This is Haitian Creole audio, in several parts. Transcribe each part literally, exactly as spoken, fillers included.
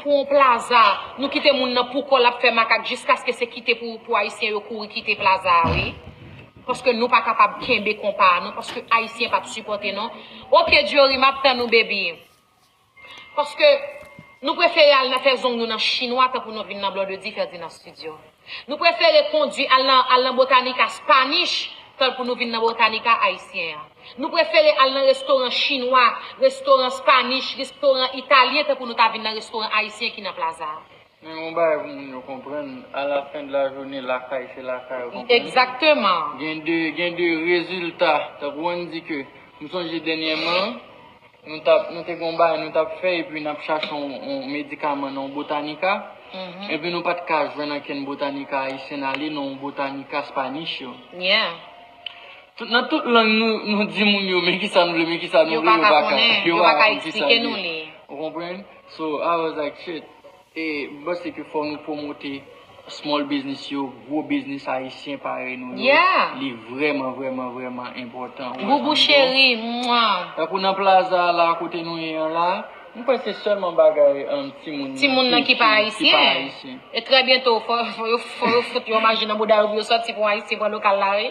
pou yon plaza, nou kite moun nan pou kò l ap fè makak jiskaske se kite pou, pou Ayisyen yo kouri kite plaza a, wi. Paske nou pa kapab kenbe konpa a, non, paske Ayisyen p ap sipòte, non. Oke, Djori, m ap tann ou, baby. Paske nou prefere al nan fè zong nou nan chinwa tanpou nou vin nan Blondedy fè di nan estidyo. Nou prefere kondui al nan, al nan Botanica Spanish tanpou nou vin nan Botanica ayisyen an. Nou prefere al nan restoran chinwa, restoran Spanish, restoran italyen tanpou nou ta vin nan restoran ayisyen ki nan plaza a. Men yon bagay pou moun yo konprann, alafen de la jounen, lakay se lakay, ou konprann? Egzakteman. Gen de, gen de rezilta, tankou ann di ke, m sonje dènyèman, nou t ap, nou te gen yon bagay nou t ap fè, epi n ap chache yon, yon medikaman nan yon Botanica, epi nou pa t ka jwenn ankenn Botanica ayisyen n ale nan yon Botanica Spanish yo. Yeah. Tout, nan tout lang nou, nou di moun yo, men kisa nou vle, men kisa nou vle, yo pa ka konnen, yo pa ka konn kisa l ye. Ou konprann? So, I was like, shit. E, m panse ke fò nou pwomote small business yo, gwo biznis ayisyen parèy nou yo. Yeah. Li vrèman, vrèman, vrèman enpòtan. Boubou cheri, mwa. Tankou nan plaza a la, kote nou ye an la, m kwè se sèlman bagay, um, timoun nan ki, ki, ki pa ayisyen. E trè byento, fò, fò yo, fò yo fout yon maji nan bouda yo pou yo sòti pou yon ayisyen pran lokal la, wi.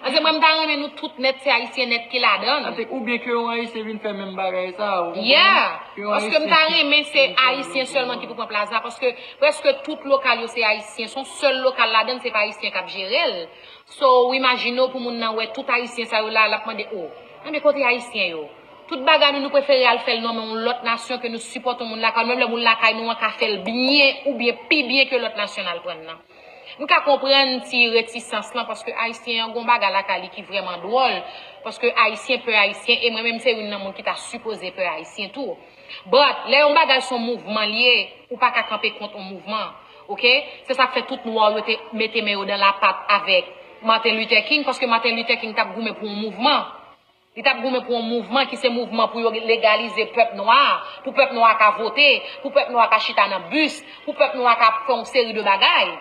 Paske mwen, m ta renmen nou tout nèt, se ayisyen nèt ki ladan l. Oubyen ke yon ayisyen vin fè menm bagay sa, ou konprann? Yeah. Paske m ta renmen se ayisyen sèlman ki pou pran plaza, paske prèske tout lokal yo se ayisyen. Se yon sèl lokal ladan l, se pa ayisyen k ap jere l. So, w imajine w pou moun nan wè tout ayisyen sa yo la, l ap mande, o, men kote ayisyen yo? Tout bagay nou, nou prefere al fè l nan men yon lòt nasyon ke nou sipòte yon moun lakay nou, menm lè moun lakay nou an ka fè l byen oubyen pi byen ke lòt nasyon n al pran nan. M ka konprann ti retisans lan, paske ayisyen an gon bagay lakay li ki vrèman dwòl, paske ayisyen pè ayisyen, e mwen menm se youn nan moun ki ta sipoze pè ayisyen tou. But, lè yon bagay se yon mouvman l ye, ou pa ka kanpe kont yon mouvman, oke? Se sa k fè tout nwa yo te mete men yo dan lapat avèk Martin Luther King, paske Martin Luther King t ap goumen pou yon mouvman. Li t ap goumen pou yon mouvman ki se mouvman pou yo legalize pèp nwa a, pou pèp nwa a ka vote, pou pèp nwa a ka chita nan bis, pou pèp nwa a ka fè yon seri de bagay.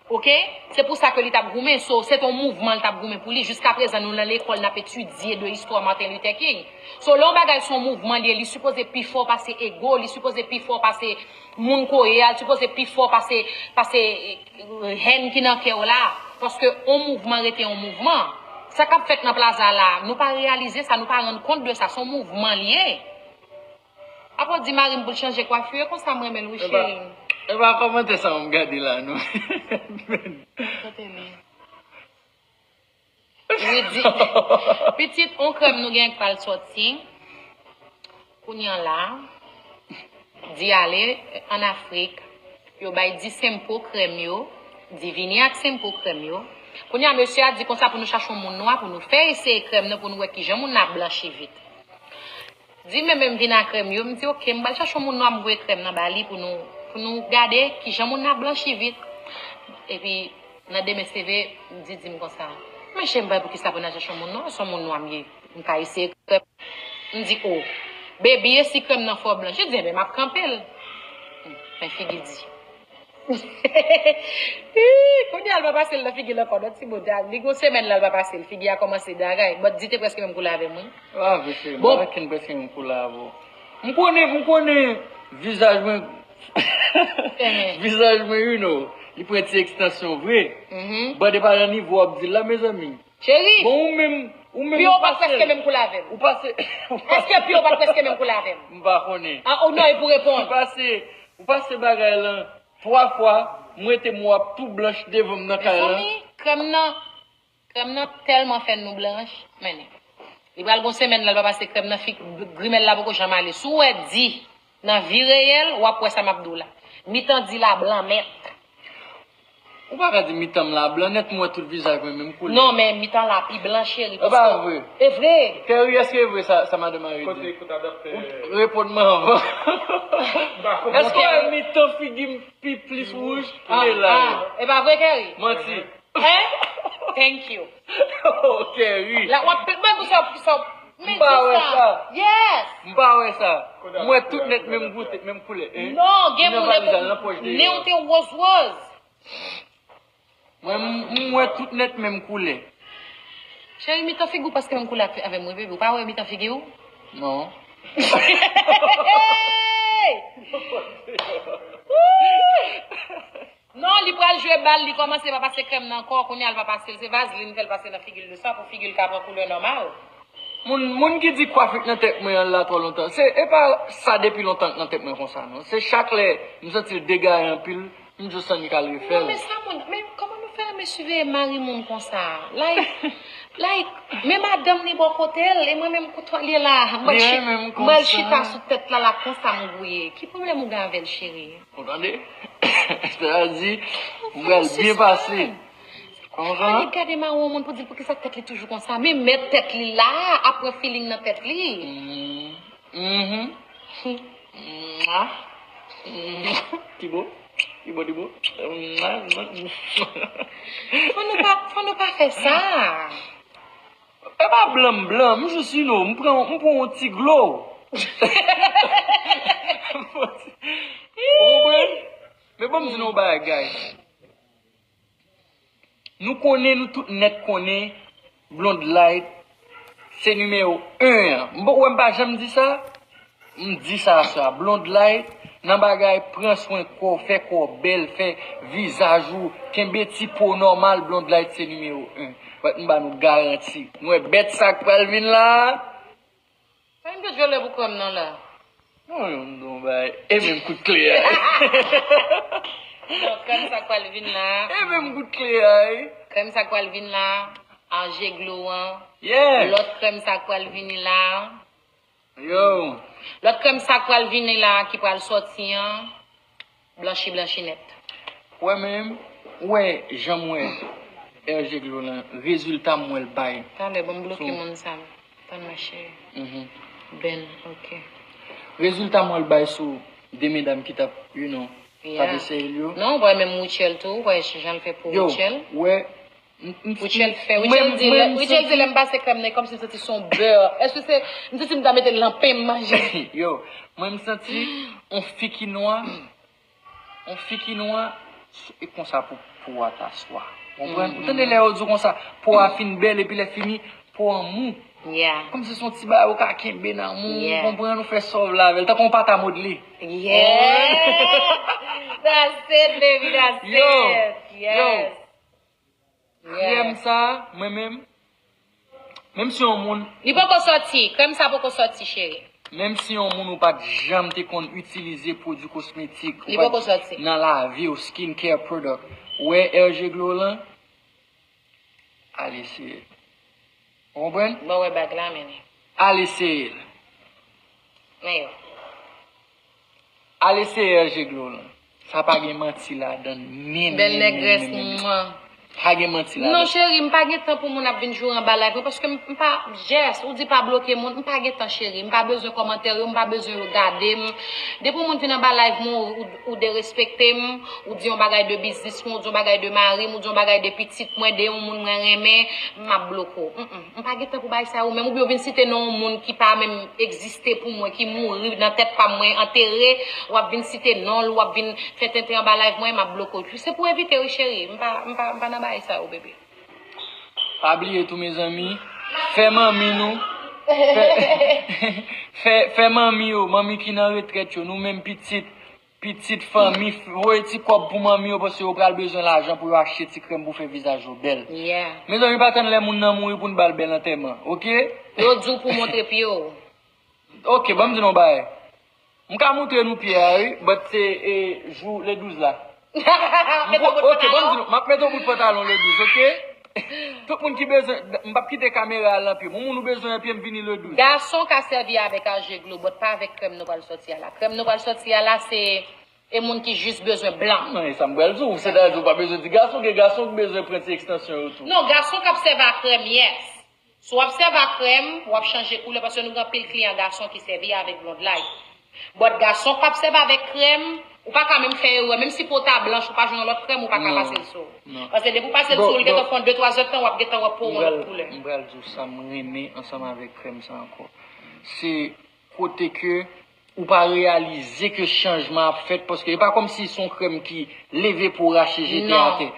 Oke? Se pou sa ke li t ap goumen. So, se t on mouvman li t ap goumen pou li. Jiskaprezan, nou nan lekòl, n ap etidye de istwa Martin Luther King. So, lè yon bagay se yon mouvman li ye, li sipoze pi fò pase ego, li sipoze pi fò pase moun ko ye a, li sipoze pi fò pase, pase, eh, hèn ki nan kè w la. Paske yon mouvman rete yon mouvman. Sa k ap fèt nan plaza la, nou pa reyalize sa, nou pa rann kont de sa, se yon mouvman li ye. Apre w di mari m pou l chanje kwafi, e konsa m renmen l wi, cheri m. E pa kòmantè sa m gade la, non. Kote li? Wi, di, pitit, on krèm nou gen k pral sòti. Kounye a la, di ale ann Afrik, yo bay di senpo krèm yo, di vini ak senpo krèm yo. Kounye a, mesye a di konsa pou nou chache yon moun nwa, pou nou fè eseye krèm nan, pou nou wè kijan moun nan ap blanchi vit. Di men, men m vin ak krèm yo, m di, oke, m pral chache yon moun nwa, m voye krèm nan ba li pou nou, pou nou gade kijan moun nan ap blanchi vit. Epi, nan demen seve, m di, di m konsa, men cheri m pa wè poukisa pou n al chache yon moun nwa, se yon moun nwa m ye, m ka eseye krèm. M di, o, baby, e si krèm nan fè w blanch? Li di, enben, m ap kanpe l. Hmm, men figi di. Ih, kounye a l pa pase l nan figi l ankò, non, Timote. Li gon semèn la l pa pase l, figi a kòmanse dagay. But di te prèske menm koulè avè m, wi. Ah, mesye, bon. Mwen ken prèske menm koulè avè w. M konnen, m konnen vizaj mwen, vizaj mwen, you know, li pran ti ekstansyon vre. Mhm. But e pa nan nivo w ap di l la, mezanmi. Cheri, bon, ou menm, ou menm, pye w pa t prèske menm koulè avè m. Ou pase, ou pase. Èske pye w pa t prèske menm koulè avè m? M pa konnen. Ah, oh non, e pou reponn. Ou pase, ou pase bagay lan twa fwa, mwen te m w ap tou blanch devan m nan kay lan. Mezanmi, krèm nan, krèm nan tèlman fè nou blanch, men li pral gon semèn la, l pa pase krèm nan, fi, grimèl la poko janm ale. Si w wè di nan vi reyèl, w ap wè sa m ap di w la. Mitan di la blan nèt. Ou pa ka di mitan m la blan nèt, m wè tout vizaj mwen menm koulè. Non, men mitan la pi blan, cheri. E pa vre. E vre. Kerry, èske e vre sa, sa madanm Marie di? Kote, kote adaptè? Ou reponn mwen anvan. Èske w wè mitan figi m pi plis wouj ke la yo? Ah, e pa vre, Kerry? Manti. Hein? Thank you. Oh, Kerry. La, w ap mwen pou sa, pou sa. M pa wè sa. Yes. M pa wè sa. M wè tout nèt menm goute, menm koulè, hein? Non, gen moun, nen w te woz woz. Mwen, m, m wè tout nèt menm koulè. Cheri, mitan figi w prèske menm koulè ak, avè m, wi, baby. Ou pa wè mitan figi w? Non. Hey! Jwe bal, li kòmanse pa pase krèm nan kò, kounye a l pa pase l, se vazlin fè l pase nan figi l de sa pou figi l ka pran koulè nòmal. Moun, moun ki di kwafik nan tèt mwen an la twò lontan, se, e pa sa depi lontan k nan tèt mwen konsa, non. Se chak lè m santi l degaye anpil, m just annik al refè l. Non, men sa moun, men kòman nou fè renmen siveye mari moun konsa? Like, like, men madanm li bò kote l, e mwen menm kote li la, mwen Li chita, renmen m mwen konsa. Chita sou tèt la, la konsa m gouye. Ki pwoblèm ou gen avè l, cheri? Ou tande? Sa di, m pral byen pase. Konprann? Li gade mawon moun pou di l poukisa tèt li toujou konsa. Men mèt tèt li la, ap pran feeling nan tèt li. Mhm. Mwa. Ti bo. Ti bo, ti bo. Mwa, mwa. Fò nou pa, fò nou pa fè sa. E pa blan m blan, m jis, you know, m pran, m pran yon ti glo. Ou konprann? Men ban m di nou yon bagay, guys. Nou konnen, nou tout nèt konnen, Blonde Light se nimewo en an. M pa, ou wè m pa janm di sa? M di sa aswè a. Blonde Light, nan bagay pran swen kò w, fè kò w bèl, fè vizaj ou, kenbe ti po nòmal, Blonde Light se nimewo en. But m ba nou garanti. Nou wè bèt sa k pral vin la a? Sa yon bèt vyolè pou krèm nan la. Non, non, non, bay. E menm kout kle a. Non, krèm sa k pral vin la. E menm kout kle a, e. Krèm sa k pral vin la. Argé Glow an. Yeah. Lòt krèm sa k pral vini la. Yo. Lòt krèm sa k pral vini la, ki pral sòti an, blanchi, blanchi nèt. Wè menm, wè, jan m wè Hergé Glow lan, rezilta m wè l bay. Talè, ban m bloke moun sa. Tann mwen, cheri. Mhm. Ben, ok. Rezilta m wè l bay sou de medam ki t ap, you know, t ap Yeah. eseye l yo. Non, wè menm Rutshelle tou, wè jan l fè pou Yo, Rutshelle. Wè, M, m, Rutshelle fè, mwen, Rutshelle di, mwen, lè, m Rutshelle di santi lè m pase krèm nan, e kòmsi m santi se yon bè. Èske se, m santi m ta mete l nan pen m manje? Yo, mwen m santi yon fi ki nwa, yon fi ki nwa, e konsa pou, po a ta swa. Konprann? Ou tande lè yo di w konsa, po a fin bèl, epi lè fini, po a mou. Yeah. Kòmsi se yon ti bagay ou ka kenbe nan mou, Yeah. konprann, ou fè sa w vle avè l. Tankou yon pata modle. Yeah. That's it, baby, that's Yo, it. Yes. yo. Krèm sa, mwen menm, menm si yon moun Li poko sòti, krèm sa poko sòti, cheri. Menm si yon moun ou pa t janm te konn itilize pwodui kosmetik, Li ou pa poko t sòti. Nan lavi w, skin care product, ou wè Hergé Glow lan, al eseye l. Ou konprann? Bon, wè bag la, men. Al eseye l. Men yo. Al eseye Hergé Glow lan. Sa pa gen manti ladan l, men, men, Bèl men, nègrès men, men, men. mwen. Pa gen manti ladan Non, l. Cheri, m pa gen tan pou moun ap vin joure anba live mwen, paske m, m pa, Jess, ou di pa bloke moun, m pa gen tan, cheri. M pa bezwen kòmantè yo, m pa bezwen yo gade m. Depi yon moun vin anba live mwen, ou, ou, ou derespekte m, ou di yon bagay de biznis mwen, ou di yon bagay de mari m, ou di yon bagay de pitit mwen, de yon moun mwen renmen, m ap bloke w. Mm, mm. M pa gen tan pou bagay sa yo menm. Oubyen w vin site non yon moun ki pa menm egziste pou mwen, ki mouri nan tèt pa m, mwen antere, w ap vin site non l, w ap vin fè tenten anba live mwen, m ap bloke w. Se pou evite wi, cheri. M pa, m pa, m pa nan bagay sa yo, bebe. Pa bliye tou, mezanmi, fè manmi nou, fè, fè, fè manmi yo, manmi ki nan retrèt yo, nou menm pitit, Pitit fanmi, voye ti kòb pou manmi yo, paske yo pral bezwen lajan pou yo achte ti krèm pou fè vizaj yo bèl. Yeah. Mezanmi, pa tann lè moun nan mouri pou n ba l bèl antèman, oke? Yo di w pou w montre pye w. Oke, ban m di nou yon bagay. M ka montre nou pye a, wi, but se, e, jou le douz la. M Mete yon bout oke, ban m di pantalon. Nou, m ap mete yon bout pantalon le douz, oke? Tout moun ki bezwen, m p ap kite kamera a nan pye m. Yon moun ou bezwen nan pye m, vini le douz. Gason ka sèvi avèk Argé Glow, but pa avèk krèm nou pral sòti a la. Krèm nou pral sòti a la, se, e moun ki jis bezwen blan. Non, e sa m pral di w, sètadi ou pa bezwen di gason, gen gason ki bezwen pran ti ekstansyon yo tou. Non, gason k ap sèvi ak krèm, yes. Si w ap sèvi ak krèm, w ap chanje koulè, paske nou gen anpil kliyan gason ki sèvi avèk Blonde Light. But gason k ap sèvi avèk krèm, ou pa ka menm fè erè. Menm si po w ta blanch, ou pa jwenn yon lòt krèm, ou pa ka Non, pase l sou ou. non. Paske depi w pase l Bon, sou ou, li gentan bon. fè yon de twa zèdtan, w ap gentan wè po w yon M pral, lòt koulè. m pral di w sa m renmen ansanm avèk krèm sa ankò. Se kote ke ou pa reyalize ke chanjman ap fèt, paske e pa kòmsi se yon krèm ki leve po w rache jete Non. atè.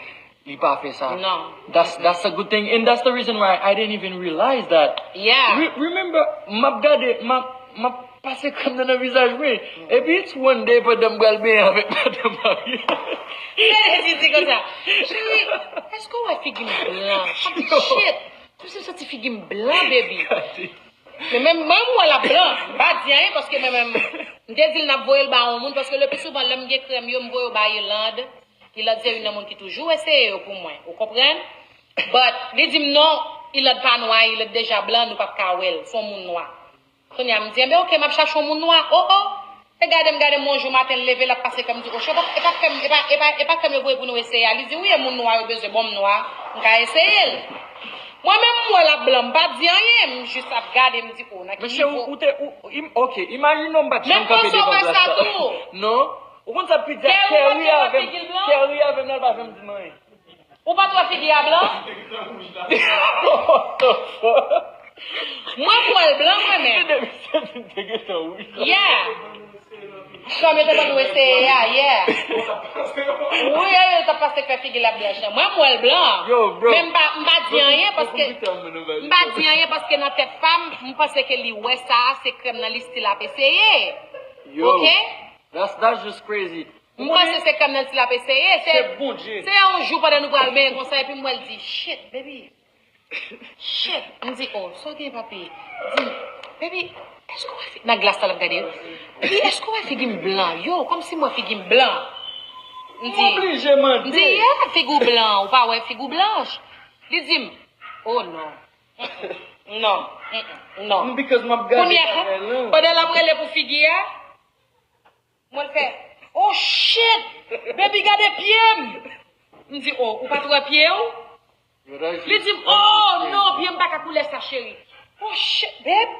Li pa fè sa. Non. That's, that's a good thing. And that's the reason why I didn't even realize that. Yeah. Re-, remember, m ap gade, m ap, m ap, Pase krèm nan nan vizaj mwen. Epi it's one day pandan m pral benyen avèk madanm marye. Gade Didi konsa. Cheri, èske w wè figi m blan? M ap di shit. Kòmsi m santi figi m blan, baby. Men menm mwen m wè l ap blan. M pa di anyen paske mwen menm m te di l n ap voye l ba yon moun paske le pi souvan lè m gen krèm yo m voye yo ba Irlande. Irlande se youn nan moun ki toujou eseye yo pou mwen. Ou konprann? But li di m non, Irlande pa nwa, Irlande deja blan, nou p ap ka wè l. Se yon moun nwa. Kounye a m di, enben oke, m ap chache yon moun nwa. O o! E gade m, gade m, yon jou maten l leve, l ap pase krèm, m di, o, e pa, e pa krèm, e pa, e pa, e pa krèm yo voye pou nou eseye a. Li di, wi, e moun nwa yo bezwen, bon, m nwa, m ka eseye l. Mwen menm m wè l ap blan, m pa di anyen, m jis ap gade, m di, o, nan ki nivo. Mesye, ou, ou te, ou, im, oke, imajine w m pa t janm kanpe devan glas sa. Non. Ou konn sa Pete di a, Kerry avè m, Kerry avè m, nan l pa janm di m anyen. Ou pa t wè figi a blan? Mwen m wè l blan mwen menm. Yeah. Kòm yo te ban nou eseye a, yeah. Wi, yo t ap pase fè figi l ap blanch lan. Mwen m wè l blan. Men m pa, m pa di anyen paske, m pa di anyen paske nan tèt pa m, m panse ke li wè sa, se krèm nan li still ap eseye. Ok? That's, that's just crazy. M panse se krèm nan ti l ap eseye. Se, se yon jou pandan nou pral benyen konsa epi m wè l di, shit, baby. Shit. M di, oh, sa w gen papi? Di, baby, èske w wè figi, nan glas la l ap gade wi. Li di, èske w wè figi m blan? Yo, kòmsi m wè figi m blan. M di, m di, yeah, figi w blan, ou pa wè figi w blanch. Li di m, oh non. Non. Non. Kounye a, pandan l ap rele pou figi a, mwen fè, oh shit! Baby, gade pye m! M di, oh, ou pa t wè pye w? Li di m, oh non, pye m pa ka koulè sa, cheri. Oh shit, babe!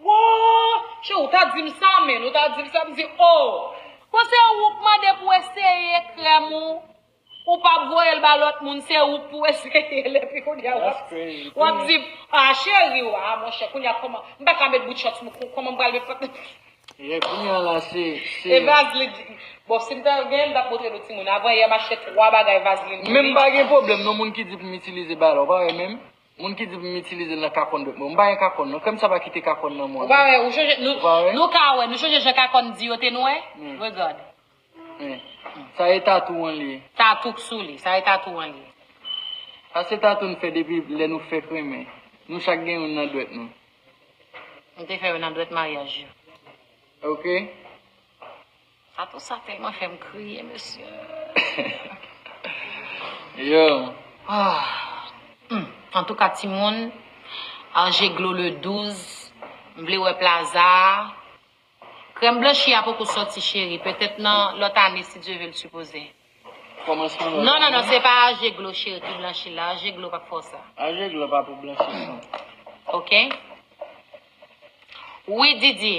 Wow! Cheri, ou ta di m sa, man, ou ta di m sa, m di, oh! Bon, se ou k mande pou eseye krèm ou. Ou p ap voye l ba lòt moun, se ou k pou eseye l, epi kounye a w ap, w ap di, a cheri, a monchè, kounye a kòman, m pa ka met bout short sou mwen, kòman m pral met pantalon. Yeah, kounye a la, se, se. E vazlin, bon, si m ta genyen, m t ap montre nou timoun. Avan yè, m achte twa bagay vazlin. Men m pa gen pwoblèm, non, moun ki di pou m itilize ba la, ou pa wè menm? Moun ki di pou m itilize l nan kakòn dwèt mwen. M pa gen kakòn, non, krèm sa pa kite kakòn nan mwen. Ou pa wè, ou chonje, nou, nou ka wè, nou chonje jan kakòn di yo te nwè? Regard. Sa e tatou an li ye. Tatou k sou li, sa e tatou an li ye. Sa se tatou n fè depi lè nou fenk renmen. Nou chak gen youn nan dwèt nou. M te fè yo nan dwèt maryaj yo. Oke. Tatou sa tèlman fè m kriye, mesye. Yo. Ah. Hmm. Antouka, timoun, Angeglo le douz, m vle wè Plaza a. Krèm blanchi a poko sòti, cheri. Petèt nan lòt ane, si Dye ve l sipoze. Kòmansman lòt ane. Non, non, non, se pa Angeglo, cheri, ki blanchi la. Angeglo p ap fè w sa. Angeglo pa pou blanchi, non. Ok. Wi, Didi.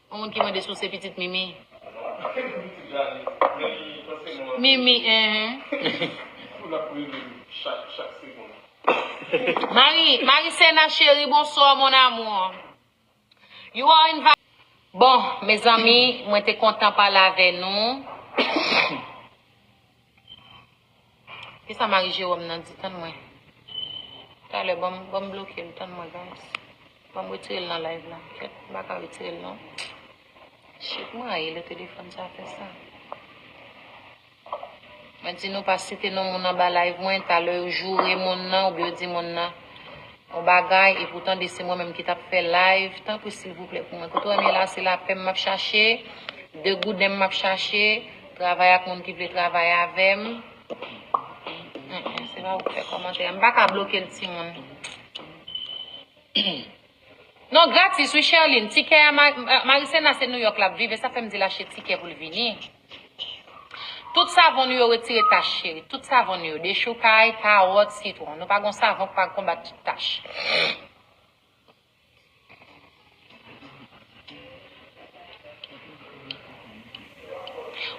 Yon moun ki mande si w se pitit Mimi. Mimi, enhen. Mari, Mari Sena, cheri, bonsoir, mon amour. You are invited. Bon, mezanmi, mwen te kontan pale avè nou. Kisa Mari Jewòm nan di? Tann mwen. Talè, ban m, ban m bloke l, tann mwen, guys. Ban m retire l nan live la. Kèt, m pa ka retire l, non. Shit, mwen rayi lè telefòn sa fè sa. Mwen di nou pa site non moun anba live mwen, talè yo joure moun nan, oubyen yo di moun nan yon bagay, e poutan de se mwen menm ki t ap fè live, tanpri silvouplè pou mwen. Kote w wè m ye la, se lapè m m ap chache, de gouden m m ap chache, travay ak moun ki vle travay avè m. Mm, mm, se pa ou k fè kòmantè a. M pa ka bloke l, timoun. Non, gratis, wi, Sherline. Tikè a, Ma-, Ma-, Marisena se New York l ap viv, e sa fè m di l achte tikè pou l vini. Tout savon nou yo retire tach, cheri. Tout savon nou yo. Dechoukay, kawòt, sitwon. Nou pa gon savon k pa konbat tout tach.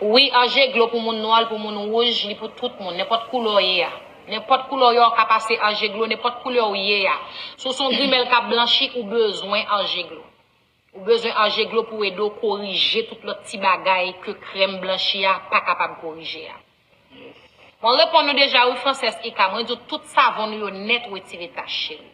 Wi, Angeglo pou moun nwa, l pou moun wouj, li pou tout moun, nenpòt koulè w ye a. Nenpòt koulè w ye a, w ka pase Angeglo, nenpòt koulè w ye a. Si w se yon grimèl k ap blanchi, ou bezwen Angeglo. Ou bezwen Angeglo pou ede w korije tout lòt ti bagay ke krèm blanchi a pa kapab korije a. Mwen reponn ou deja wi, Frances Ika. Mwen di w tout savon nou yo nèt retire tach, cheri.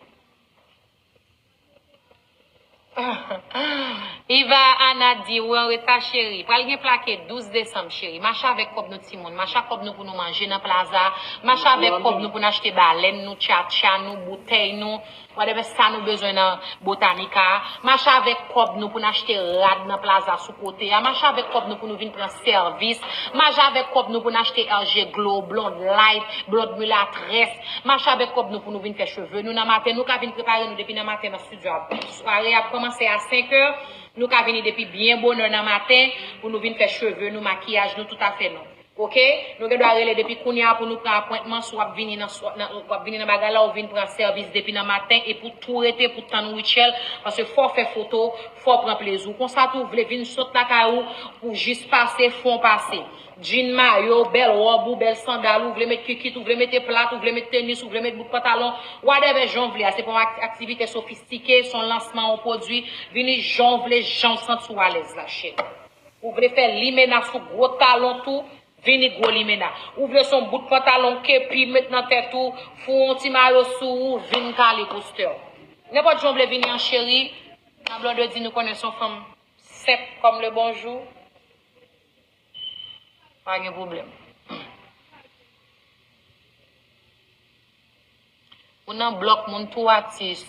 Iva Ana di, ou an reta, cheri. Pral gen plake douz desanm, cheri. Mache avèk kòb nou, timoun. Mache ak kòb nou pou nou manje nan plaza. Mache avèk kòb nou pou n achte balèn nou, tchatcha nou, boutèy nou, whatever sa nou bezwen nan Botanica. Mache avèk kòb nou pou n achte rad nan plaza sou kote a. Mache avèk kòb nou pou nou vin pran sèvis. Mache avèk kòb nou pou n achte L G Glow, Blonde Light, Blonde Mulatresse. Mache avèk kòb nou pou nou vin fè cheve nou nan maten. Nou ka vin prepare nou depi nan maten nan estidyo a. Sware a ap kòmanse a senk è. Nou ka vini depi byen bonè nan maten pou nou vin fè cheve nou, makiyaj nou, tout afè nou. Oke? Nou gen dwa rele depi kounye a pou nou pran apwentman si w ap vini nan, swa- nan, w ap vini nan bagay la, ou vin pran sèvis depi nan maten e pou tou rete pou tann Rutshelle, paske fò w fè foto, fò w pran plezi w. Konsa tou, w vle vin sot lakay ou pou jis pase, fon pase. Djin, mayo, bèl wòb ou, bèl sandal ou, vle met kikit ou, vle mete plat ou, vle met tenis ou, vle met bout pantalon, whatever jan w vle a. Se pa yon ak- aktivite sofistike, se yon lansman yon pwodui. Vini jan w vle, jan w santi w alèz la, cheri. Ou vle fè limena sou gwo talon tou, vini gwo limena. Ou vle se yon bout pantalon, kepi, met nan tèt ou, foure yon ti mayo sou ou, vin kale postè w. Nenpòt jan w vle vini an, cheri, nan Blondedy nou konnen se yon fanm senp kòm le bonjou. Pa gen pwoblèm. Ou nan blòk moun tou atis.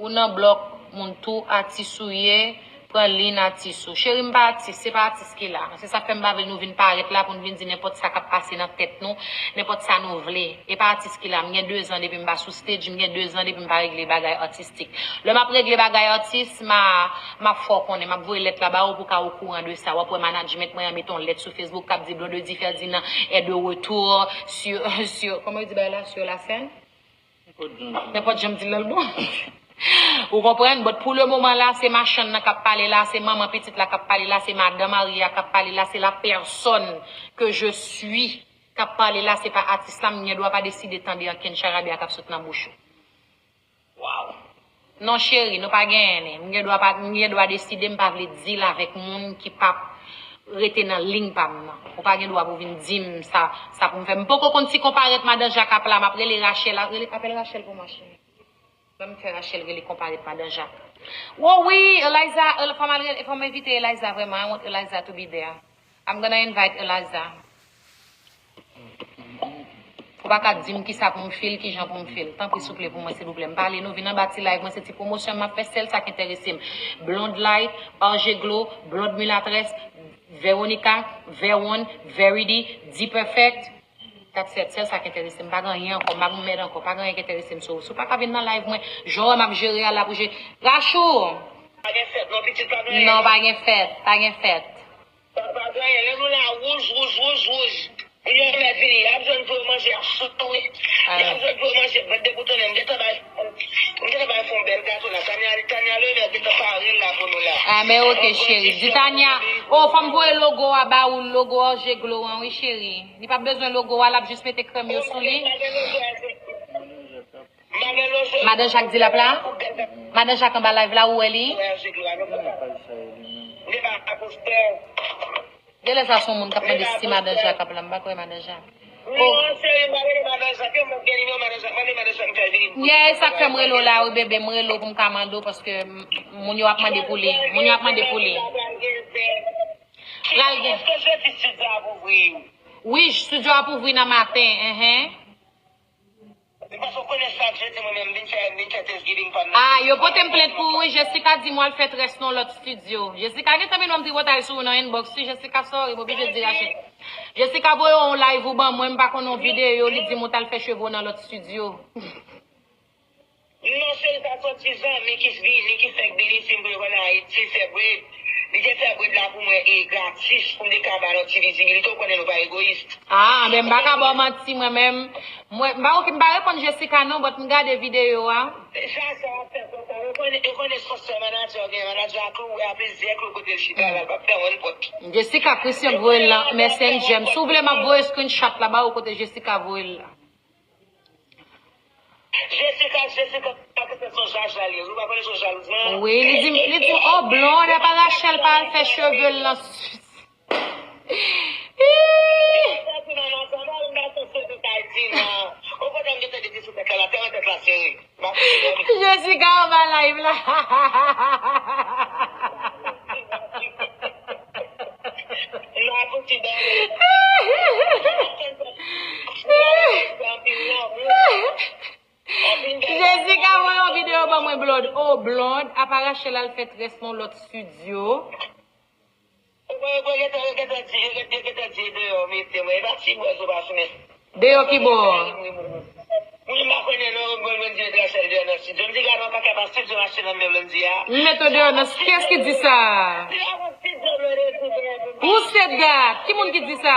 Ou nan blòk moun tou atis ou ye. Pran liy atis ou. Cheri, m pa atis, se pa atis ki la. Se sa k fè m pa vle nou vin parèt la pou n vin di nenpòt sa k ap pase nan tèt nou, nenpòt sa nou vle. E pa atis ki la. M gen dezan depi m pa sou stage, m gen dezan depi m pa regle bagay atis. Lè m ap regle bagay atis, m a, m ap fè w konnen, m ap voye lèt la ba ou pou w ka okouran de sa. W ap wè management mwen an mete yon lèt sou Facebook k ap di Blondedy Ferdinand est de retour sur, sur, kòman yo di bagay la, sur la scène? Nenpòt jan m di l la, l bon. Ou konprann? But pou le moman la, se machann nan k ap pale la, se manman pitit la k ap pale la, se madan marye a k ap pale la, se la personne que je suis k ap pale la, se pa atis la, m gen dwa pa deside tande ankenn charabya k ap sot nan bouch ou. Waw. Non, cheri, nou pa genyen li. M gen dwa pa, m gen dwa deside m pa vle deal avèk moun ki p ap rete nan liy pa m nan. Ou pa gen dwa pou vin di m sa, sa pou m fè. M poko konn si konparèt madan Jak ap la, m ap rele Rachel, rele, apèl Rachel pou mwen, cheri. Ban m fè Rachel rele konparèt madan Jak. Oh wi, Eliza, fò m al rele, fò m envite Eliza vrèman. I want Eliza to be there. I'm gonna invite Eliza. Ou pa ka di m kisa pou m feel, kijan pou m feel. Tanpri, souple, pou mwen, silvouplè. M pale, nou vin anba ti live mwen, se ti pwomosyon m ap fè, sèl sa k enterese m. Blonde Light, R G Glow, Blonde Mulatresse, Veronica, Verone, Verity, D-Perfect. That's it, sèl sa k enterese m. M pa gen anyen ankò, m pa gen mèd ankò, pa gen anyen k enterese m. So, si w pa ka vin nan live mwen, jan w wè m ap jere a la pou jere. Rachou! Pa gen fèt, non, pitit, pa gen anyen. Non, pa gen fèt, pa gen fèt. Pa, pa gen anyen. Lè nou la, wouj, wouj, wouj, wouj. Moun yo mèt vini, y ap jwenn pou yo manje, y ap souri. Y ap jwenn pou yo manje, bann deboutone. M gentan bay, m gentan bay fè yon bèl gato la. Tania, Tania Levert gentan pare l la pou nou la. Ah, men oke, cheri. Di Tania, oh, fò m voye logo a ba ou, logo R G Glow an, wi, cheri. Li p ap bezwen logo a, l ap jis mete krèm yo sou li. Madan Jak di l ap la? Madan Jak anba live la, ou wè li? Genlè sa se yon moun k ap mande si Madan Jak ap la, m pa kwè Madan Jak. Oh. Yeah, sa k fè m rele w la, wi, bebe, m rele w pou m ka mande w, paske m, moun yo ap mande pou li. Moun yo ap mande pou li. Pral gen. Wi, studio ap ouvri nan maten, enhen. Ah, yo pote m plent pou ou, wi. Jessica di m w al fè très nan lòt studio. Jessica gentan vin ban m tripotay sou ou nan inbox, wi. Jessica, sorry, m oblije di Rachel. Jessica voye yon live ou ban mwen, m pa konn yon videyo, li di m ou t al fè cheve w nan lòt studio. Non, cheri, sa se yon ti zanmi ki vini, ki fèk vin isit pou yo konn Ayiti, fè bred. Li te fè bred la pou mwen e gratis, pou m te ka ba l yon ti vizibilite, ou konnen nou pa egoyis. Ah, men m pa ka ba w manti, mwen menm. Mwen, m pa, oke, m pa reponn Jessica non, but m gade videyo a. Sa, sa w ap fè konsa, yo konnen, yo konnen se yon sèl manadjè w genyen, manadjè a tou, w wè a plizyè klou kote l chita la, l p ap fè w nenpòt. Jessica Christian voye l nan Messenger m. Si w vle, m ap voye screenshot la ba ou kote Jessica voye l la. Jessica, Jessica, pa kite son jaja li. Ou pa konnen son jalouz, non? Wi, li di, li di, oh, Blonde, apa Rachel pa al fè cheve l nan Swis. Jessica anba live la. Apa Rachel al fè très nan lòt studio. Ou wè, yo gentan, yo gentan di, yo gentan, yo gentan di deyò mete mwen. E pa ti bwè sou pa fimen. Deyò ki bò? Mwen pa konnen non, mwen mwen di Rachel deyò nan studio. M di gade yon pakèt pa studio m achte nan men Blondie a. M met ou deyò nan, kiyès ki di sa? Who said that? Ki moun ki di sa?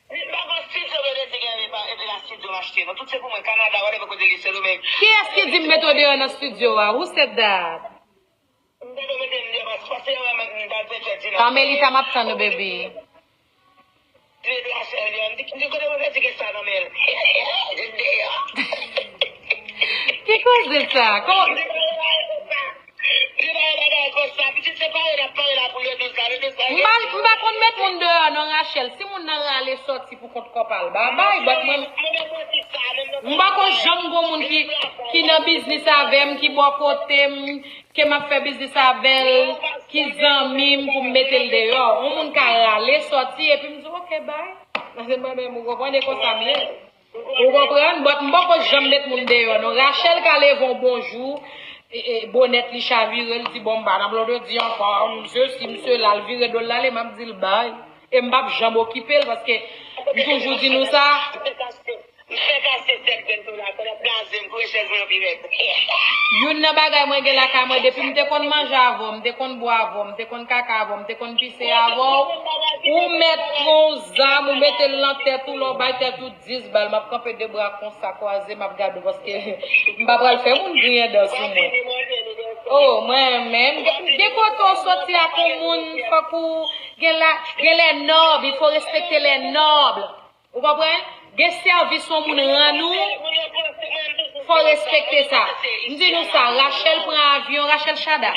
M pa konn studio Blondie gen epi pa epi la studio m achte non. Tout se pou mwen Kanada, whatever kote li Sendomeng. Kiyès ki di m met ou deyò nan studio a? Who said that? M te dwe mete m deyò paske paske yo wè m m t al fè fè di nan. Carmelita, m ap tann ou, baby. Di Rachel deyò. M di m di kote mwen fè di gen sa nan men l. Deyò. Ki koze sa? Kò- Li pa yon bagay konsa. Pitit se pare n ap pare la pou le douz la. Le douz la. M pa, m pa konn met moun deyò non, Rachel. Si moun nan rale sòti pou kont kò pa l, babay, but mwen, m pa konn janm gon moun ki, ki nan biznis avè m, ki bò kote m, ke m ap fè biznis avè l, ki zanmi m pou m mete l deyò. Yon moun ka rale sòti epi m di, "Ok, bay." Paske mwen menm, ou konprann, e konsa m ye. Ou konprann? But m poko janm met moun deyò non. Rachel ka leve yon bonjou, e, e, bonèt li chavire, l di, "Bon, m pa nan Blondedy ankò, m sesi, m sela," l vire do l ale, m ap di l, "Bay." E m p ap janm okipe l, paske m toujou di nou sa. M fèk achte sèt grenn dola, fè l ap blaze m, kouye chèz mwen anpi rèd. Youn nan bagay mwen gen lakay mwen, depi m te konn manje avè w, m te konn bwè avè w, m te konn kaka avè w, m te konn pise avè w, ou mèt pran yon zam, ou mete l nan tèt ou, lè w bay tèt ou dis bal, m ap kanpe de bra konsa kwaze, m ap gade w, paske m pa pral fè moun griyen dan sou mwen. Oh, mwen menm, gen kote w soti ak yon moun, fòk ou gen la, gen les nobles, il faut respecter les nobles. Ou konprann? Gen sèvis yon moun rann ou, fò respekte sa. M di nou sa, Rachel pran avyon, Rachel shut up.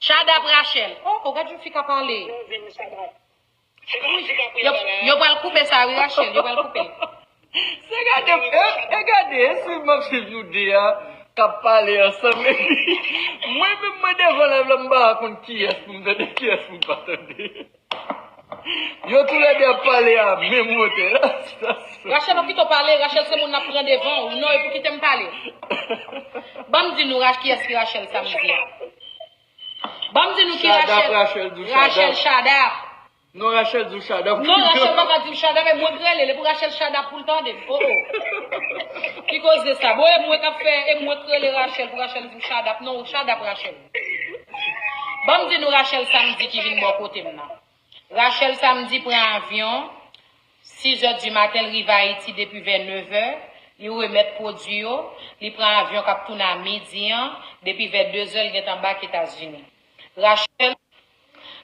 Shut up, Rachel. Oh, oh, gad yon fi ka pale. Yo, yo pral koupe sa, wi, Rachel, yo pral koupe. Se gade, e, e gade, e swiv m ap swiv nou de a, k ap pale ansanm, epi mwen menm mwen devan live la, m pa konn kiyès pou m tande, kiyès pou m pa tande. Yo toulède ap pale a menm wote la. Rachel, ou kite w pale, Rachel se moun n ap pran devan w. Non, e pou kite m pale. Ban m di nou Rach, kiyès ki Rachel samdi a. Ban m di nou ki Shadap, Rachel. Rachel di w Rachel Shadap. Shadap. Non, Rachel di w Shadap. Non, Rachel pa ka di m Shadap, e mwen k rele l, e pou Rachel Shadap pou l tande m. Oh, oh. Ki koze sa? Bon, e mwen k ap fè, e mwen k rele Rachel pou Rachel di m Shadap. Non, Shadap Rachel. Ban m di nou Rachel samdi ki vin bò kote m nan. Rachel samdi pran avyon, sis è di maten, l rive Ayiti depi vè nevè, li remèt pwodui yo, li pran avyon k ap tounen a midi an, depi vè dezè, l gentan bak Etazini. Rachel,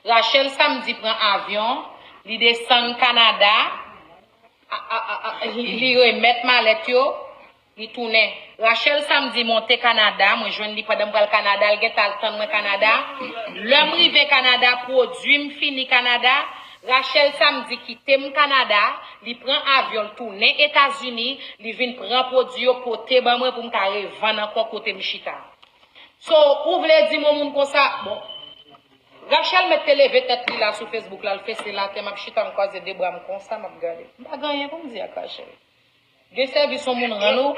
Rachel samdi pran avyon, li desann Kanada, a, a, a, a, li, li remèt malèt yo, li tounen. Rachel samdi monte Kanada, mwen jwenn li pandan m pral Kanada, l gentan al tann mwen Kanada. Lè m rive Kanada, pwodui m fini Kanada. Rachel samdi kite m Kanada, li pran avyon, l tounen Etazini, li vin pran pwodui yo pote ban mwen pou m ka revann ankò kote m chita. So, ou vle di m yon moun konsa, bon. Rachel mèt te leve tèt li la sou Facebook la, l fese l atè, m ap chita, m kwaze de bra m konsa, m ap gade. M pa gen anyen pou m di ak Rachel. Gen sèvis yon moun rann ou,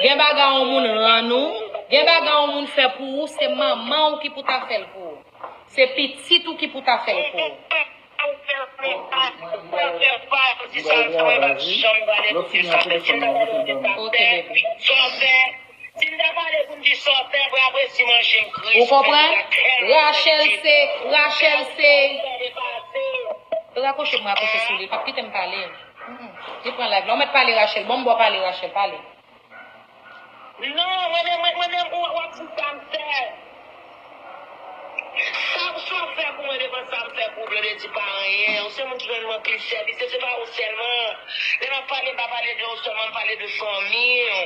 gen bagay yon moun rann ou, gen bagay yon moun fè pou ou, se manman w ki pou ta fè l pou ou. Se pitit ou ki pou ta fè l pou ou. Ou fè pa, ou fè pa, ou di sa, sa mwen pa janm pale pou di sa, men si m ta pale pou di sa, Ok, baby. Sa w fè, si m ta pale pou m di sa w fè, mwen apre si manje m kris. Ou konprann? Rachel se, Rachel se. Rakwoche m, rakwoche sou li. L p ap kite m pale. Mm-mm. Li pran live la. Ou mèt pale, Rachel. Bon, m ba w pale, Rachel. Pale. Non, mwen menm, mwen, mwen menm, ou, w ap di sa m fè. Sa, sa w fè pou mwen devan sa m fè pou ou, Blondedy pa anyen. Ou se moun ki rann mwen anpil sèvis, e se pa ou sèlman. Lè m ap pale, m pa pale de ou sèlman, m pale de fanmi w.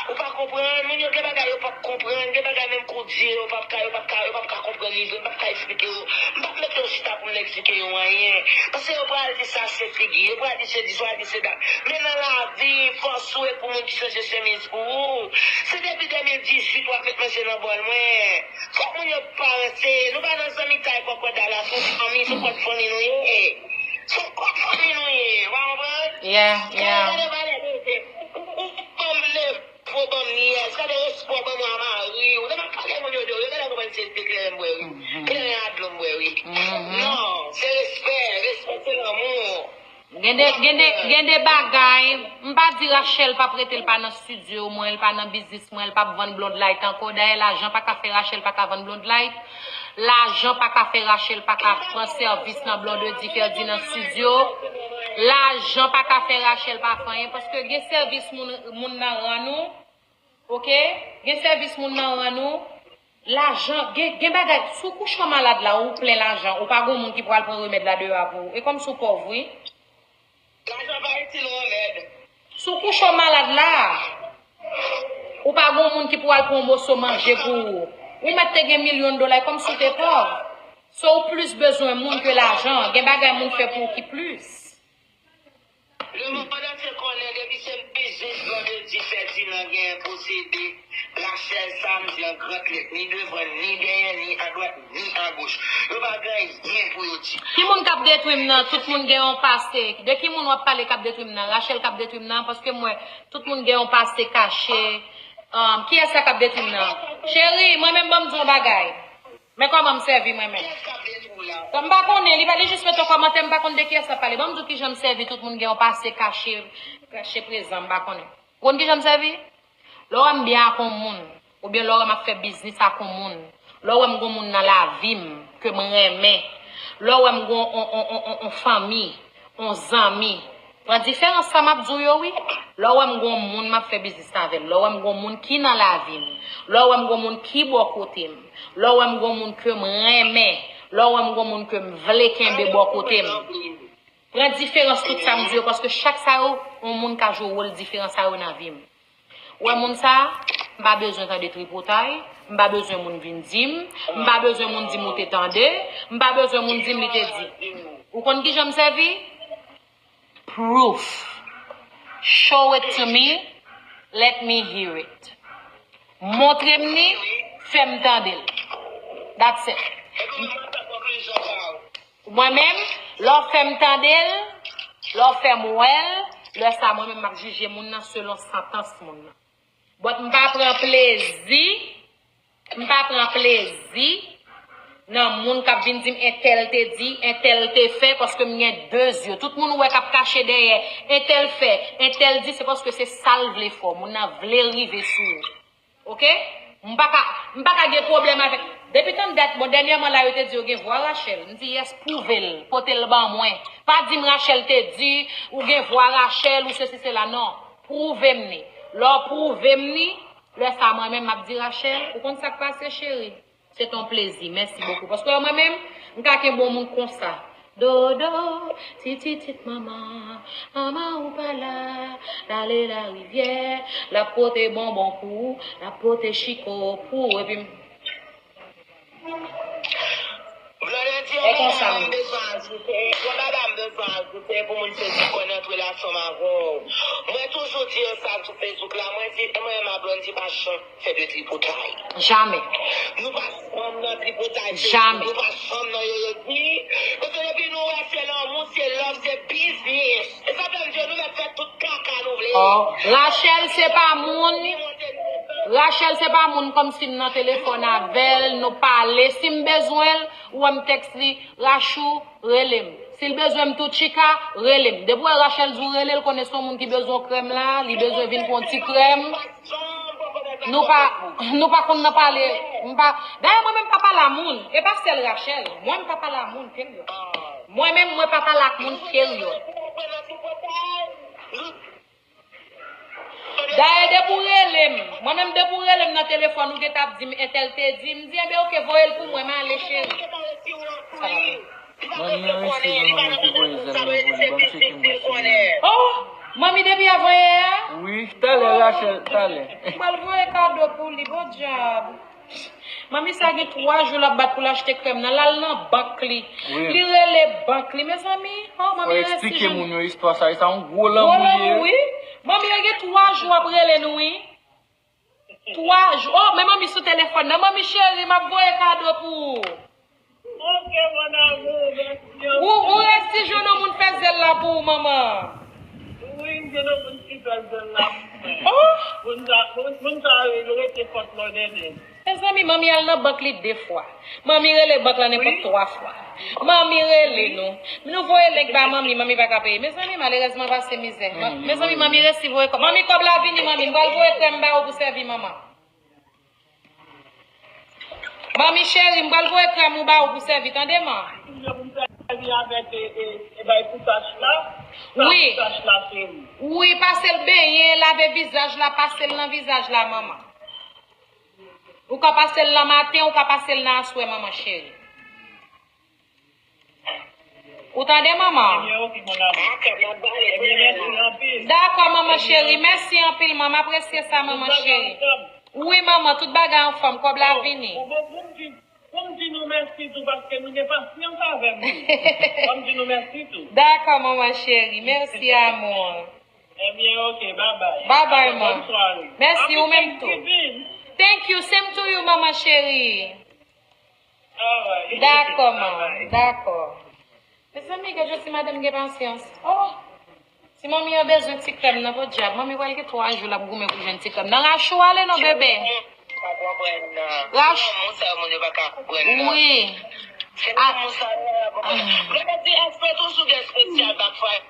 Ou pa konprann, moun yo gen bagay yo p ap konprann, gen bagay menm kou di yo p ap ka, yo p ap ka, yo p ap ka konprann li vre, m p ap ka eksplike yo. M p ap mete yo chita pou m eksplike yo anyen. Paske yo pral di sa se figi, yo pral di se di, yo pral di se dat. Men nan lavi, fòs ou e pou moun ki chanje chemiz pou ou. Se depi de mil dizuit w ap met manje nan bòl mwen. Fòk moun yo pa ranse. Nou pa nan zanmitay kòkòt Dalas, nou fanmi, se kòd fanmi nou ye. Se kòd fanmi nou ye. Ou pa konprann? Yeah, yeah. Gade valè de ou, ou, ou ban m leve, ou ban Yes, gade respè w ban mwen a mari w. Gade m ap pale moun yo de w. Gade kòman se deklere m bwè wi. Kleren a dlo m bwè wi. Non, se respè. Respè se lanmou. Gen de, gen de, gen de bagay, m pa di Rachel p ap rete, l pa nan estidyo mwen, l pa nan biznis mwen, l p ap vann Blonde Light ankò. Dayè, lajan pa ka fè Rachel pa ka vann Blonde Light. Lajan pa ka fè Rachel pa ka pran sèvis nan Blondedy Ferdy nan estidyo. Lajan pa ka fè Rachel pa fè anyen, paske gen sèvis moun, moun nan rann ou, oke? Gen sèvis moun nan rann ou. Lajan, gen, gen bagay, si w kouche w malad la, ou plen lajan, ou pa gon moun ki pral pran remèd la deyò a pou ou. E kòmsi w pòv, wi. Lajan pa itil remèd. Si w kouche w malad la, ou pa gon moun ki pou al pran yon moso manje pou ou. Ou mèt te gen milyon dola, e kòmsi w te pòv. So, ou plis bezwen moun ke lajan. Gen bagay moun fè pou ou ki plis. Lemonn antye konnen depi se biznis Blondedy Ferdinand genyen posede, Rachel sa m di an gran lèt, ni devan, ni dèyè, ni adwat, ni agoch. Yo pa gen anyen pou yo di. Ki moun k ap detwi m nan? Tout moun gen yon pase. De ki moun w ap pale k ap detwi m nan? Rachel k ap detwi m nan, paske m wè tout moun gen yon pase kache. Um, kiyès sa k ap detwi m nan? Cheri, mwen menm ban m di yon bagay. Men kòman m sèvi mwen menm? Kiyès k ap detwi w la? Tan m pa konnen, li pa, li jis mete yon kòmantè, m pa konn de kiyès l ap pale. Ban m di w kijan m sèvi tout moun gen yon pase kache, kache prezan, m pa konnen. Ou konn kijan m sèvi? Lè w wè m byen ak yon moun, oubyen lè w wè m ap fè biznis ak yon moun, lè w wè m gon moun nan lavi m ke m renmen, lè w wè m gon on, on, on, on, on fanmi, on zanmi, pran diferans sa m ap di w yo wi. Lè w wè m gon moun m ap fè biznis avè l, lè w wè m gon moun ki nan lavi m, lè w wè m gon moun ki bò kote m, lè w wè m gon moun ke m renmen, lè w wè m gon moun ke m vle kenbe bò kote m. Pran diferans tout sa m di yo, paske chak sa yo, yon moun ka jwe wòl diferan sa yo nan vi m. Ou wè moun sa, m pa bezwen tande tripotay, m pa bezwen moun vin di m, m pa bezwen moun di m ou te tande, m pa bezwen moun di m li te di. Ou konn kijan m sèvi? Proof. Show it to me, let me hear it. Montre m ni, fè m tande l. That's it. Mwen menm, lè w fè m tande l, lè w fè m wè l, lè sa mwen menm m ap jije moun nan selon santans moun nan. But m pa pran plezi, m pa pran plezi nan moun k ap vin di m entèl te di, entèl te fè, paske m gen de zye. Tout moun ou wè k ap kache dèyè entèl fè, entèl di, se paske se sa l vle fè w. Moun nan vle rive sou ou. Oke? M pa ka, m pa ka gen pwoblèm avèk. Depi tann dat, bon, dènyèman la, yo te di yo gen vwa Rachel. M di, yes, pwouve l, pote l ban mwen. Pa di m Rachel te di, ou gen vwa Rachel, ou sesi, sela, non. Pwouve m ni. Lè w pwouve m ni, lè sa mwen menm m ap di Rachel, ou konn sa k pase, cheri? Se t on plezi. Mèsi bokou. Paske mwen menm, m ka kenbe yon moun konsa. Dodo, tititit manman, manman ou pa la, l ale larivyè, l ap pote bonbon pou ou, l ap pote chiko pou ou, epi m. Blondedy, yon bagay m bezwen ajoute, yon bagay m bezwen ajoute pou moun sezi kò nan relasyon m avè w. Mwen toujou di yo sa sou Facebook la, mwen di, mwen menm a Blondedy pa janm fè de tripotay. Jamè. Nou pa janm nan tripotay Facebook. Jamè. Nou pa janm nan yoyo di. Paske depi nou wè se lanmou, se love, se biznis. E sa fè m di yo nou mèt fè tout kaka nou vle. Oh, Rachel se pa moun. Rachel se pa moun kòmsi m nan telefòn avè l, nou pale. Si m bezwen l, ou wè m tèks li, Rachou, rele m. Si l bezwen m tou tchika, rele m. Depi w wè Rachel di w rele l, konnen se yon moun ki bezwen krèm la, li bezwen vin pran ti krèm. Nou pa, nou pa konn nan pale. M pa, dayè, mwen menm pa pale a moun. E pa sèl Rachel. Mwen, m pa pale a moun, peryòd. Mwen menm, mwen pa pale ak moun, peryòd. Dayè, depi w rele m, mwen menm, depi w rele m nan telefòn, ou gentan ap di m, entèl te di, m di, enben, oke, voye l pou mwen, m ale, cheri. Sa va byen. Manmi an resi gon moun ki voye zèl nan voli, ban m tcheke m wè si li. Oh! Manmi depi avanyè a? Wi, talè, Rachel, talè. M pral voye kado pou li, bon djab. Manmi sa gen twa jou l ap bat pou l achte krèm nan, l al nan bank li. Wi. Li rele bank li, mezanmi. Oh, manmi resi jan. Fò eksplike moun yo istwa sa, e sa yon gwo lanmou li ye. Gwo lanmou, wi. Manmi, yo gen twa jou ap rele nou, wi. Twa jou. Oh, men manmi sou telefòn nan. Manmi cheri, m ap voye kado pou ou. Ok, mon amour, merci. Ou, ou resi jwenn yon moun fè zèl la pou ou, manman. Wi, m Gen de moun ki fè zèl la. Oh! Moun sa, moun, moun sa yo, yo rete Fort Lauderdale. Mezanmi, manmi al nan bank li de fwa. Manmi rele bank la nenpòt twa fwa. Manmi rele nou. Nou voye link ba manmi, manmi pa ka peye. Mezanmi, malerezman, pase mizè. Ma- Mezanmi, manmi resi voye kòb. Manmi, kòb la vini, manmi. M pral voye krèm ba ou pou sèvi manman. Manmi cheri, m pral voye krèm ou ba ou pou sèvi, tande, man? Pou m sèvi avèk, e, e, e bay pou tach la. Sa wi. Pou tach la, cheri. Wi, pase l benyen, lave vizaj la, pase l nan vizaj la, manman. Ou ka pase l nan maten, ou ka pase l nan aswè, manman cheri. Ou tande, manman? Ebyen, oke, mon amour. Ebyen, mèsi anpil. Dakò, manman cheri. Mèsi anpil, manman. M apresye sa, manman cheri. Wi, manman, tout bagay anfòm. Kòb la vini. Bon, bon, bon, bon, bon, di nou mèsi tou, paske nou gen pasyans avè m tou. Bon, di nou mèsi tou. Dakò, manman cheri. Mèsi, amour. Ebyen, oke, bye bye. Bye bye, man. Mèsi, ou menm tou. Thank you, same to you, manman cheri. Dakò, man, dakò. Mezanmi, gad jan ti madanm gen pasyans. Oh! Ti manmi an bezwen ti krèm nan, podyab. Manmi pral gen twa jou l ap goumen pou jwenn ti krèm nan. Rache w ale non, bebe. Rache. Wi. Se lanmou sa, nou pa ka konprann nan. Wi. Se lanmou sa, nou pa ka konprann. Mwen te di, èske toujou gen espesyal Black Friday?